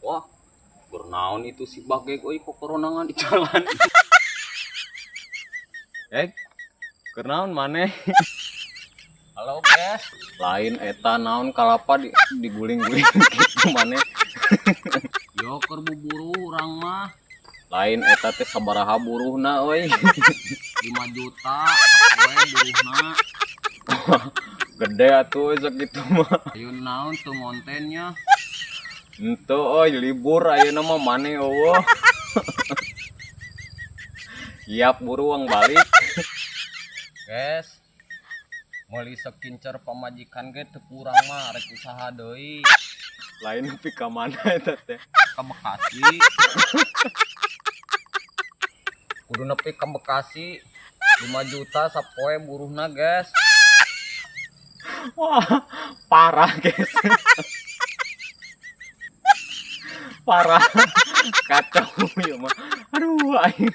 Wah, bernaon itu si Bageg euy kokoronangan di jalan. Eh, kunaon maneh? Halo, guys. Lain eta naon kalapa di diguling-guling gitu maneh? Yo keur buburu urang mah. Lain eta teh sabaraha buruhna euy? 5 juta sapoe buruhna. Gede atuh euy sakitu mah. Ayo naon tuh ngontennya? Henteu euy, libur ayeuna mah, maneh euweuh. Siap buruan balik. Guys, meuli skincare pamajikan ge teu kurang mah rek usaha deui. Lain nepi ka mana eta teh? Ka Bekasi. Kudu nepi ka Bekasi. 5 juta sapoe buruhna, guys. Wah, parah, guys. Parah. Kacau ya mah. Aduh, aing.